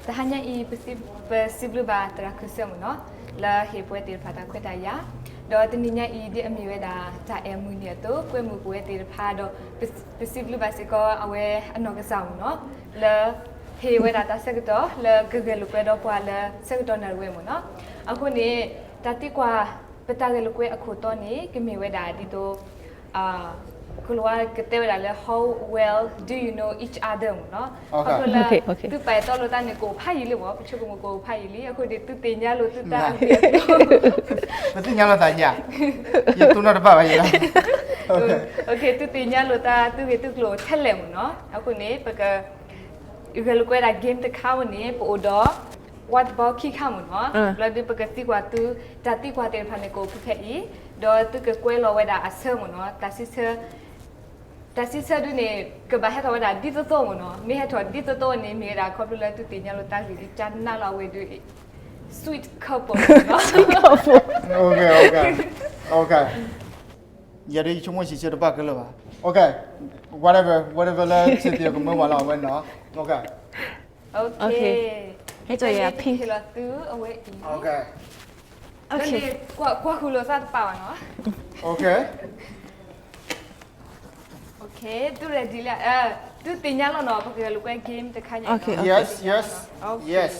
တဟါညါအံၤ ပစံးဘျုးဘၣ်သရၣ်ခုစၢၣ်မ့ၢ်နီၤ, လၢဟ့ၣ်ပဝဲသ့ၣ်တဖၣ်တၢ်ခွဲးတၢ်ယာ်, ဒီးတနံၤညါအံၤ ဒ်အမ့ၢ်ဝဲဒၣ် တၢ်အဲၣ်မုၢ်နံၤအသိး ကွဲမုာ်ပဝဲသ့ၣ်တဖၣ်ဒီး ပစံးဘျုးဘၣ်စ့ၢ်ကီး အဝဲအနီၢ်ကစၢ်မ့ၢ်နီၤ, လၢ ဟ့ၣ်ဝဲဒၣ်တၢ်ဆၢကတီၢ် လၢကဂဲၤလိာ်ကွဲဒီးပှၤလၢဆၢကတီၢ်နၣ်ရံၣ်ဝဲမ့ၢ်နီၤ. အဃိန့ၣ် တၢ်သံကွၢ် ပတၢ်ဂဲၤလိာ်ကွဲအခိၣ်တီန့ၣ် ကမ့ၢ်ဝဲဒၣ်ဒ်သိး ကလၤဝါကတဲဝဲဒၣ်လၢ how well do you know each other မ့ၢ်နီၤ. ခီဖျိလၢ သုပာ်အဲၣ်တီလိာ်သးန့ၣ် ကအိၣ်ဖးယံာ်လံမ့ၢ်, ပဆိကမိၣ်ကအိၣ်ဖးယံာ်လံ, အဃိန့ၣ် သုသ့ၣ်ညါလိာ်သုတၢ်အဂ့ၢ်အကျိၤ ပသ့ၣ်ညါလိာ်သးယၤ, ယတူၢ်နီၣ်တဘၣ်ဘၣ်ယဲလီၤ. သုသ့ၣ်ညါလိာ်သးသုဂ့ၢ်သုကျိၤထဲလဲၣ်မ့ၢ်နီၤ. အဃိန့ၣ် ပက ဂဲၤလိာ်ကွဲဒၣ် game တခါဝဲန့ၣ် ပအိၣ်ဒီး what about ခံခါမ့ၢ်နီၤ. ဘျီဒုးပကသံကွၢ်သု တၢ်သံကွၢ်သ့ၣ်တဖၣ်န့ၣ် ကအိၣ်ဖဲဖဲအံၤ, ဒီးသုကကွဲးလီၤဝဲဒၣ်အဆၢမ့ၢ်နီၤ, တၢ်စံးဆၢ တၢ်စံးဆၢဒုန့ၣ် ကဘၣ်ဟဲထီၣ်ဝဲဒၣ်ဒ်သိးသိးမ့ၢ်နီၤ. မ့ၢ်ဟဲထီၣ်ဒ်သိးသိးန့ၣ် မ့ၢ်ဝဲဒၣ်ခီဖျိလၢသုသ့ၣ်ညါလိာ်တၢ်ဂ့ၢ်ဒ်ကၢ်နးလီၤ အဝဲဒုး sweet couple မ့ၢ်နီၤ. Okay, okay. ယၤဒ်ယဆိကမိၣ်စံးဆၢတဘၣ်ခဲလၢာ်ဘၣ်. Okay, whatever, whatever လၢ Cynthia ကမၢဝဲလီၤ အဝဲနီၤ. Okay. Okay. ဟဲက့ၤလီၤသုအဝဲအံၤ. Okay. ကွၢ်ဃုာ်လိာ်သးတပာ်ဘၣ်နီၤ. Okay. Okay, သု ready လံ, သုသ့ၣ်ညါလီၤနီၤ, ပကဂဲၤလိာ်ကွဲ game တခါညါ. Yes, yes, yes.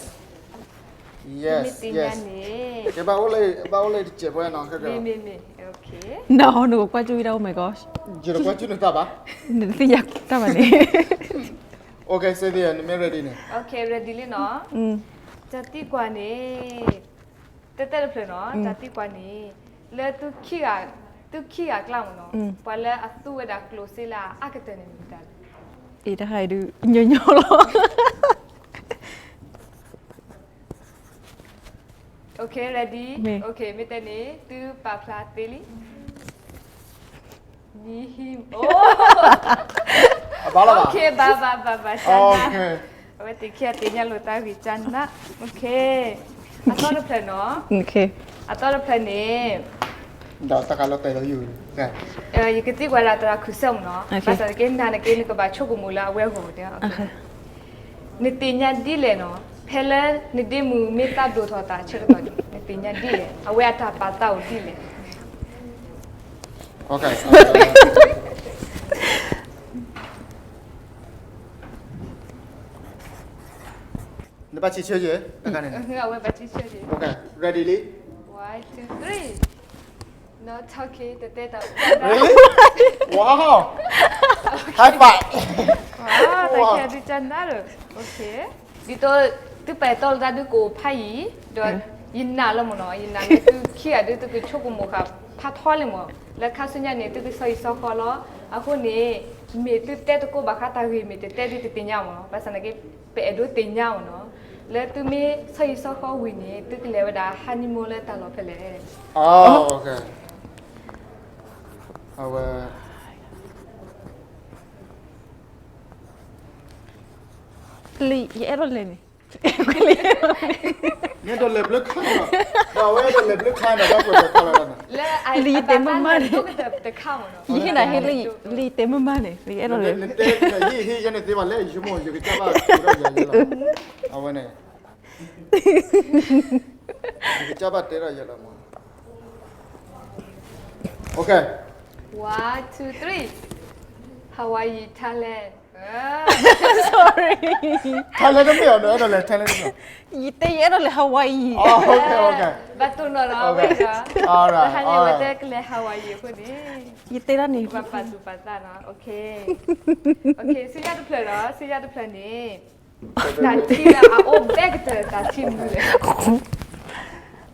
မ့ၢ်သ့ၣ်ညါန့ၣ် ကဲ ဘၣ်အိၣ်လၢ ဘၣ်အိၣ်လၢတစဲးဖိနီၤ, မ့ၢ် မ့ၢ် မ့ၢ် okay. နနကကွၢ်ကၠူဝဲဒၣ် oh my gosh. ယတကွၢ်ကၠူနတၢ်ဘၣ်. နတသ့ၣ်ညါတၢ်ဘၣ်န့ၣ်. Okay, Cynthia နမ့ၢ် ready န့ၣ်. Okay, ready လံနီၤ. တၢ်သံကွၢ်န့ၣ် တဲတဲတဖျၢၣ်နီၤ, တၢ်သံကွၢ်န့ၣ် လၢသုခံဂၤ, သုခံဂၤအကျါမ့ၢ်နီၤ, ပှၤလၢအသူဝဲဒၣ်ကျိၣ်စ့လၢအအါကတၢၢ်န့ၣ်မ့ၢ်မတၤလဲၣ်. အ့ တၢ်ခါအံၤဒုး ညီညီလီၤ. Okay, ready? Okay, မ့ၢ်တဲန့ၣ် သုပာ်ဖျါသ့လံ. မံၤဟံၣ်, အဘၣ်လီၤဘၣ်. Okay, ဘၣ် ဘၣ် ဘၣ် ဘၣ် ကၢ်နး. အဝဲသ့ၣ်ခံဂၤသ့ၣ်ညါလိာ်တၢ်ဂ့ၢ်ကၢ်နး. Okay, အသီတဖျၢၣ်နီၤ. အသီတဖျၢၣ်န့ၣ် ဒီးတၢ်ကလီၤတဲာ်လၢယိာ်, ယကသံကွၢ်ဒၣ်သရၣ်ခုစၢၣ်မ့ၢ်နီၤ, ဘၣ်ဆၣ်တက့ၢ် နၤန့ၣ်က့ နကဘၣ်ဆိကမိၣ်လၢအဝဲအဂီၢ်န့ၣ်. နသ့ၣ်ညါဒ်လဲၣ်နီၤ, ဖဲလၢနဒ့မုၣ်မ့ၢ်သးဒိၣ်ထီၣ်သးဆၢကတီၢ်န့ၣ် နသ့ၣ်ညါဒ်လဲၣ်, အဝဲအတၢ်ပာ်သးအိၣ်ဒ်လဲၣ်. နဘၣ်စံးဆၢယဲၢ်, အဝဲဘၣ်စံးဆၢယဲၢ်. Okay, ready လံ. One, two, three. No talking, တတဲတၢ်. Really? Wow. High five. Wow, တၢ်ခံဂၤဒုးကၢ်နးလီၤ. Okay. ဒ်သိးသုပာ်အဲၣ်တီလိာ်သးဒုးကအိၣ်ဖးယံၤ, ဒီးယနာ်လီၤမ့ၢ်နီၤ, ယနာ်လၢသုခံဂၤဒုး သုကဆိကမိၣ်ဃာ်ဖးထီလံမ့ၢ်, လၢခါဆူညါန့ၣ် သုကဆီဟံၣ်ဆီဃီလီၤ. အဃိန့ၣ် မ့ၢ်သုတဲသကိးဘၣ်ဃးတၢ်ဂ့ၢ် မ့ၢ်တတဲဒုးတသ့ၣ်ညါမ့ၢ်နီၤ, ဘၣ်ဆၣ်သနာ်က့ ပအဲၣ်ဒိးသ့ၣ်ညါမ့ၢ်နီၤ, လၢသုမ့ၢ်ဆီဟံၣ်ဆီဃီဝံၤန့ၣ် သုကလဲၤဝဲဒၣ် honeymoon လၢတၢ်လီၢ်ဖဲလဲၣ်. Oh, okay. အဝဲ လံ ယအဲၣ်ဒိးလဲၤန့ၣ်, မ့ၢ်အဲၣ်ဒိးလဲၤဘျၢခါနီၤ, ဒီးအဝဲအဲၣ်ဒိးလဲၤဘျၢခါနီၤ, ဘၣ်ကွၢ်တခါလီၤနီၤ. လံ ယတဲမ့ၢ်မးန့ၣ်, ယဟ့ၣ်နၤဟ့ၣ်လံ, လံယတဲမ့ၢ်မးန့ၣ်, လံအဲၣ်ဒိးလဲၤ, နတဲ နဟ့ၣ် ဟ့ၣ်ယဲန့ၣ်သ့ဘၣ်လဲၣ်, ယဆိကမိၣ် ယကစၢ်ဘၣ်တဲထီၣ်ယၤယဲလီၤ, အဝဲန့ၣ် ယကစၢ်ဘၣ်တဲထီၣ်ယဲလီၤမး. Okay. One, two, three. Hawaii, Thailand. Sorry. Thailand တမ့ၢ်အီၤနီၤ, အဲၣ်ဒိးလဲၤ Thailand တမ့ၢ်. ယတဲယအဲၣ်ဒိးလဲၤ Hawaii. Oh, okay, okay. ဘၣ်တိၢ်နီၣ်လီၤဝဲ, တဟါညါဝဲတဲကလဲၤ Hawaii အဃိန့ၣ်, ယတဲဒၣ်န့ၣ် ပဘၣ်ပာ်သူၣ်ပာ်သးနီၤ. Okay. Okay, ဆူညါတဖျၢၣ်လီၤ, ဆူညါတဖျၢၣ်န့ၣ် တၢ်ထံလၢအအိၣ်ဘဲကတၢၢ် တၢ်ထံမနုၤလဲၣ်.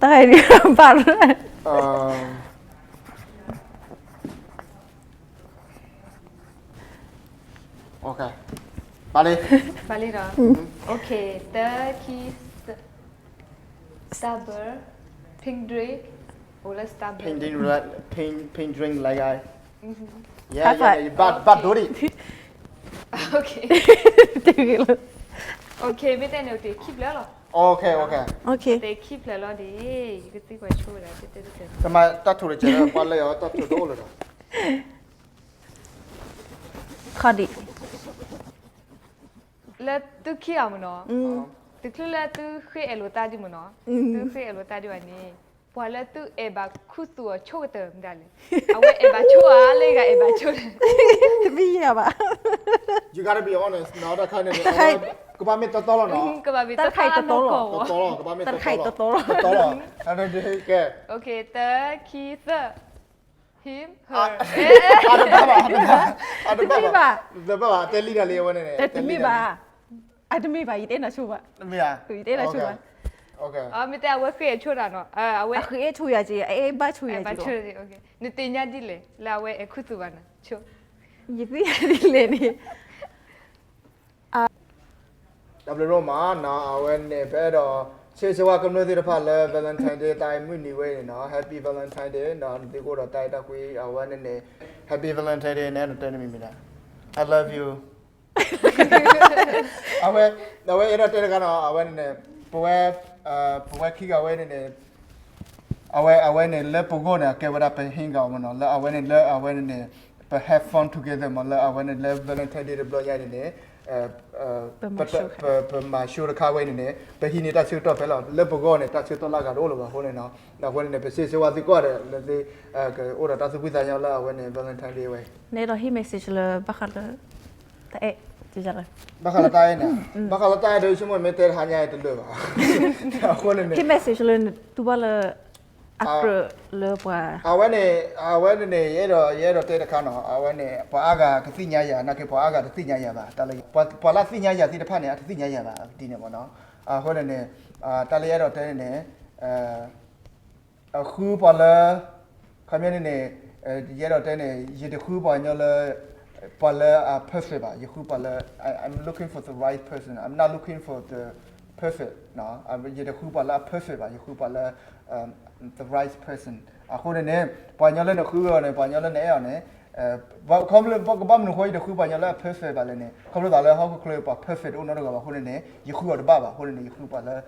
တၢ်ဂ့ၢ်ဘၣ်ရၣ်. Okay. ဘၣ်လံ. ဘၣ်လံဒီး. Okay, တၢ်ခံ Starburst, pink drink, အိၣ်လၢ Starburst. Pink drink, pink, pink drink like I. Yeah, yeah, yeah, ဘၣ်ဒိဒံး. Okay. Okay, မ့ၢ်တဲန့ၣ် အိၣ်တ့ၢ်ခံဖျၢၣ်လီၤ. Okay, okay. အိၣ်တ့ၢ်ခံဖျၢၣ်လီၤဒံး, ယကသံကွၢ်ဆိဝဲဒၣ် တၢ်မၤတၢ်ထိၣ်တစဲးလၢပှၤလၢယၤ တၢ်ထိၣ်တအိၣ်လၢၤဒီး ခီဒံး လၢသုခံဂၤမ့ၢ်နီၤ. တချုးလၢသုဃ့အဲၣ်လိာ်သးဒံးမ့ၢ်နီၤ, သုဃ့အဲၣ်လိာ်သးဒံးဘၣ်န့ၣ်, ပှၤလၢသုအဲၣ်ဘၣ်ခူသူၣ်အီၤဆိကတၢၢ်မတၤလဲၣ်. အဝဲအဲၣ်ဘၣ်ဆိဧါ လၢဂၤအဲၣ်ဘၣ်ဆိလဲၣ်. တမ့ၢ်ယၤဘၣ်. You gotta be honest နီၤ, တၢ်ခါန့ၣ် ကဘၣ်မ့ၢ်တီတီလီၤနီၤ, ကဘၣ်မ့ၢ်တီတီလီၤ, တီတီလီၤ, ကဘၣ်မ့ၢ်တီတီလီၤ, တီတီလီၤ, ကဘၣ်မ့ၢ်တီတီလီၤ, တီတီလီၤ, ကဲ, တၢ်ခံသၢ him, her, အတဘၣ်ဘၣ်, အတဘၣ်ဘၣ်, တဘၣ်ဘၣ်, တဲလံတၢ်လံအဝဲန့ၣ်, တမ့ၢ်ဘၣ်, အတမ့ၢ်ဘၣ်, ယတအဲၣ်နၤဆိဘၣ်, ယတအဲၣ်နၤဆိဘၣ်. မ့ၢ်တဲအဝဲဃ့အဲၣ်ဆိတၢ်နီၤ, အဝဲဃ့အဲၣ်ဆိယၤက့, အအဲၣ်ဘၣ်ဆိယၤက့, နသ့ၣ်ညါဒ်လဲၣ် လၢအဝဲအဲၣ်ခူသူၣ်ဘၣ်နၤဆိ, ယသ့ၣ်ညါဒ်လဲၣ်န့ၣ် တၢ်ဘျုးဒိၣ်မးနီၤ, အဝဲန့ၣ် ပအဲၣ်ဒိး ဆၢဂ့ၤဆၢဝါကမျၢၢ်သ့ၣ်တဖၣ်လၢ Valentine Day တၢ်အံၤမုၢ်နံၤဝဲအံၤန့ၣ်နီၤ, Happy Valentine Day နီၤ, နသုကအိၣ်ဒီးတၢ်အဲၣ်တၢ်ကွံ အဝဲန့ၣ်န့ၣ်, Happy Valentine Day န့ၣ် နတဲနမံၤမံၤဒၣ်, I love you. အဝဲ, အဝဲအဲၣ်ဒိးတဲတခါနီၤ, အဝဲန့ၣ်န့ၣ်, ပဝဲ, ပဝဲခံဂၤဝဲန့ၣ်န့ၣ် အဝဲ, အဝဲန့ၣ်လၢပဂီၢ်န့ၣ် အကဲဝဲဒၣ်ပ hang out မ့ၢ်နီၤ, လၢအဝဲန့ၣ် လၢအဝဲန့ၣ်န့ၣ် ပ have fun together မ့ၢ် လၢအဝဲန့ၣ်လၢ Valentine Day တဘျီညါန့ၣ်န့ၣ်, ပမၤ show တခါဝဲန့ၣ်န့ၣ် ပဟံးန့ၢ်တၢ်ဆၢကတီၢ်ဖဲလီၤ, လၢပဂီၢ်န့ၣ် တၢ်ဆၢကတီၢ်လၢအဂၤတအိၣ်လၢၤဘၣ်အဃိန့ၣ်နီၤ, အဃိန့ၣ်န့ၣ် ပဆၢဂ့ၤဆၢဝါသုကိးဂၤဒဲးလၢသု ကအိၣ်ဒီးတၢ်သူၣ်ဖှံသးညီလၢအဝဲန့ၣ် Valentine Day ဝဲ, နအဲၣ်ဒိးဟ့ၣ် message လၢဘၣ်ဃးလၢ တၢ်အဲၣ်, ဘၣ်ဃးလၢတၢ်အဲၣ်န့ၣ်, ဘၣ်ဃးလၢတၢ်အဲၣ်ဒီး ယဆိကမိၣ်မ့ၢ်တဲတဟါညါတလၢာ်ဘၣ်, အဃိန့ၣ်န့ၣ် ဟ့ၣ် message လၢနတူၢ်ဘၣ်လၢ အကြၢးလၢပှၤ, အဝဲန့ၣ်, အဝဲန့ၣ်န့ၣ် ယအဲၣ်ဒိး, ယအဲၣ်ဒိးတဲတခါနီၤ, အဝဲန့ၣ် ပှၤအါဂၤကသ့ၣ်ညါယၤ, နာ်က့ပှၤအါဂၤတသ့ၣ်ညါယၤဘၣ်, တၢ်လၢ, ပှၤလၢအသ့ၣ်ညါယၤသ့ၣ်တဖၣ်န့ၣ် အတသ့ၣ်ညါယၤဘၣ်ဒ်န့ၣ်မ့ၢ်နီၤ, အဃိန့ၣ်န့ၣ်, တၢ်လၢယအဲၣ်ဒိးတဲန့ၣ်န့ၣ် အဃုပှၤလၢ, ခီပညီန့ၣ်န့ၣ်, ယအဲၣ်ဒိးတဲန့ၣ် ယတဃုပှၤကညီလၢ, ပှၤလၢအ perfect ဘၣ်, ယဃုပှၤလၢ, I'm looking for the right person, I'm not looking for the perfect, ယတဃုပှၤလၢအ perfect ဘၣ်, ယဃုပှၤလၢ the right person, အဃိန့ၣ်န့ၣ် ပှၤကညီလၢနဃုအီၤန့ၣ် ပှၤကညီလၢနအဲၣ်အီၤန့ၣ်, ခီဖျိ ကဘၣ်မနုၤဃိ ယတဃုပှၤကညီလၢအ perfect ဘၣ်လဲၣ်န့ၣ်, ခီဖျိသးလၢဟီၣ်ခိၣ်ချၢပှၤ perfect တအိၣ်နီတဂၤဘၣ်အဃိန့ၣ်န့ၣ် ယဃုအီၤတဘၣ်ဘၣ်အဃိန့ၣ်န့ၣ် ယဃုပှၤလၢ,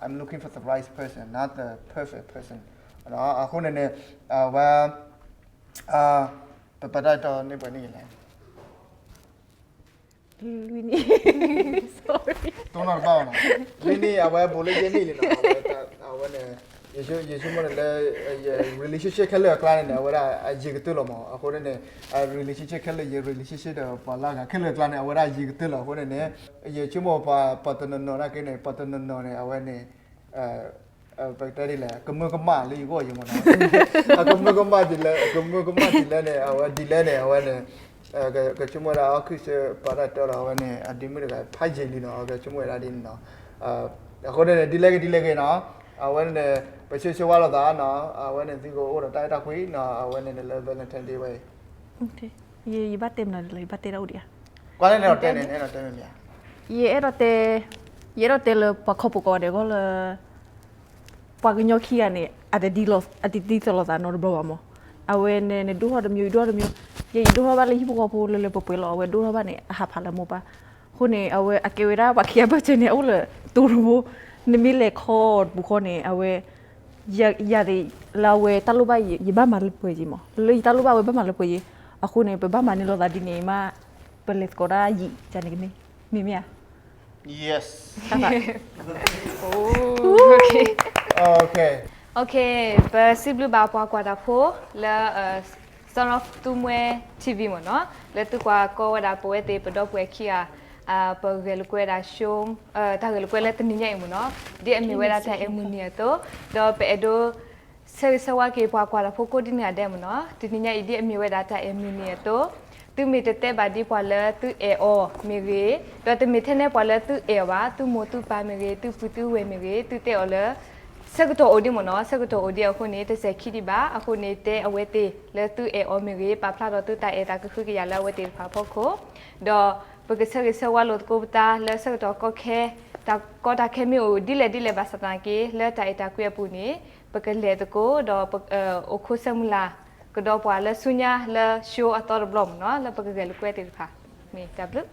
I'm looking for the right person, not the perfect person, အဃိန့ၣ်န့ၣ်, အဝဲ, ပပာ်တၢ်တီန့ၢ်ပှဲၤန့ၣ်လဲၣ်, လွံၢ်နံၣ်, sorry, တိၢ်နီၣ်တဘၣ်ဘၣ်နီၤ, လွံၢ်နံၣ် အဝဲဘူးလၢယဲၢ်နံၣ်လံနီၤ, အဝဲ, အဝဲန့ၣ်, ယဆိကမိၣ်န့ၣ်လၢ, relationship ခဲလၢာ်အကျါန့ၣ်န့ၣ် အဝဲဒၣ်အယံာ်ကတၢၢ်လီၤမး, အဃိန့ၣ်န့ၣ်, relationship ခဲလၢာ် ယ relationship ဒီးပှၤလၢအဂၤခဲလၢာ်အကျါန့ၣ် အဝဲဒၣ်ယံာ်ကတၢၢ်လီၤ, အဃိန့ၣ်န့ၣ်, ယဆိကမိၣ်ပှၤ, ပှၤတနီၤနီၤနာ်က့န့ၣ် ပှၤတနီၤနီၤန့ၣ် အဝဲန့ၣ် ပကတဲဒ်လဲၣ် ကမၢကမၣ်လၢယဂီၢ်ယံၤမးနီၤ, အကမၢကမၣ်ဒ်လဲၣ်, ကမၢကမၣ်ဒ်လဲၣ်န့ၣ် အဝဲဒ်လဲၣ်န့ၣ် အဝဲန့ၣ်, ကဆိကမိၣ်ဝဲဒၣ် ဟီၣ်ခိၣ်ချၢပာ်တၢ်တီဒီး အဝဲန့ၣ် အဒ့မုၣ်တဂၤဖးယံာ်လံနီၤ, ကဆိကမိၣ်ဝဲဒၣ်ဒ်န့ၣ်နီၤ, အဃိန့ၣ်န့ၣ် ဒ်လဲၣ်ဂ့ၤဒ်လဲၣ်ဂ့ၤနီၤ, အဝဲန့ၣ်န့ၣ် ပဆၢဂ့ၤဆၢဝါလိာ်သးနီၤ, အဝဲန့ၣ်သုကအိၣ်ဒီးတၢ်အဲၣ်တၢ်ကွံနီၤ, အဝဲန့ၣ်န့ၣ်လၢ Valentine Day ဝဲအံၤ ယဘၣ်တဲမနုၤလဲၣ်, ယဘၣ်တဲဒၣ်အိၣ်ဒံးဧါ, ကွၢ်လၢန့ၣ်ဒီးတဲန့ၣ်, ယအဲၣ်ဒိးတဲ, ယအဲၣ်ဒိးတဲလၢပှၤခီၣ်ဖိကိးဂၤဒဲးအဂီၢ်လၢ ပှၤကညီခံဂၤန့ၣ် အတဒ်, အတဒ်သိးလိာ်သးနီတဘျီဘၣ်မး, အဝဲန့ၣ် နဒိၣ်ထီၣ်တမျိုး ယဒိၣ်ထီၣ်တမျိုး, ယဲယဒိၣ်ထီၣ်ဘၣ်လၢဟံၣ်ဖိဃီဖိလၢလၢပှဲၤပှဲၤလီၤ, အဝဲဒိၣ်ထီၣ်ဘၣ်န့ၣ် အဟးဖးလၢမိၢ်ပၢ်, အဃိန့ၣ် အဝဲအကဲဝဲဒၣ်ပှၤခံဂၤဘၢၣ်စၢၤန့ၣ် အအိၣ်လၢတိၤတဘိ, နမ့ၢ်လဲၤခီတပူၤဃီန့ၣ် အဝဲ ယၤသ့ၣ်လၢအဝဲတၢ်လိၣ်ဘၣ် ယဘၣ်မၤလၢပှဲၤယံၤမး, လၢယတၢ်လိၣ်ဘၣ်ဝဲဘၣ်မၤလၢပှဲၤယံၤ, အဃိန့ၣ် ပဘၣ်မၤန့ၢ်လိာ်သးဒ်န့ၣ်မး, ပလဲၤသကိးတၢ်ယံာ်, မ့မ့ၢ်ဧါ, ပစံးဘျုးဘၣ်ပှၤကွၢ်တၢ်ဖိလၢ Son of Tumwe TV မ့ၢ်နီၤ, လၢသုကွၢ်ကီဝဲဒၣ်ပဝဲသ့ၣ်ပဒီပုၢ်ဝဲၢ်ခံဂၤ, ပဂဲၤလိာ်ကွဲဒၣ် show, တၢ်ဂဲၤလိာ်ကွဲလၢတနံၤညါအံၤမ့ၢ်နီၤ, ဒ်အမ့ၢ်ဝဲဒၣ်တၢ်အဲၣ်မုၢ်နံၤအသိး, ဒီးပအဲၣ်ဒိး ဆၢဂ့ၤဆၢဝါက့ၤပှၤကွၢ်တၢ်ဖိကိးဒံနီၢ်ဂၤဒဲးမ့ၢ်နီၤ, တနံၤညါအံၤဒ်အမ့ၢ်ဝဲဒၣ်တၢ်အဲၣ်မုၢ်နံၤအသိး, သုမ့ၢ်တတဲဘၣ်ဒ်ပှၤလၢသုအဲၣ်အီၤမ့ၢ်ဂ့ၤ, ဒီးတမ့ၢ်ထဲန့ၣ်ပှၤလၢသုအဲၣ်အီၤဘၣ်, သုမိၢ်သုပၢ်မ့ၢ်ဂ့ၤ, သုပုၢ်သုဝဲၢ်မ့ၢ်ဂ့ၤ, သုတဲအီၤလၢ ဆၢကတီၢ်အိၣ်ဒံးမ့ၢ်နီၤ, ဆၢကတီၢ်အိၣ်ဒံးအဃိန့ၣ် တစဲၤခံဒံးဘၣ်, အဃိန့ၣ်တဲအဝဲသ့ၣ်လၢသုအဲၣ်အီၤမ့ၢ်ဂ့ၤ, ပာ်ဖျါထီၣ်သုတၢ်အဲၣ်တၢ်ကဟုကယာ်လၢအဝဲသ့ၣ်တဖၣ်အဖီခိၣ်, ဒီးပကဆၢဂ့ၤဆၢဝါလိာ်သကိးပသးလၢဆၢကတီၢ်ကီခဲ, တၢ်ကီတၢ်ခဲမ့ၢ်အိၣ်ဒ်လဲၣ်ဒ်လဲၣ်ဘၣ်ဆၣ်သနာ်က့ လၢတၢ်အဲၣ်တၢ်ကွံအပူၤန့ၣ် ပကလဲၤသကိး ဒီးပအိၣ်ခိးဆၢမုၢ်လၢ်ကဒီးပှၤလၢဆူညါလၢ show အသီတဘျီမ့ၢ်နီၤ, လၢပကဂဲၤလိာ်ကွဲသ့ၣ်တဖၣ်, မ့ၢ်တၢ်ဘျုး.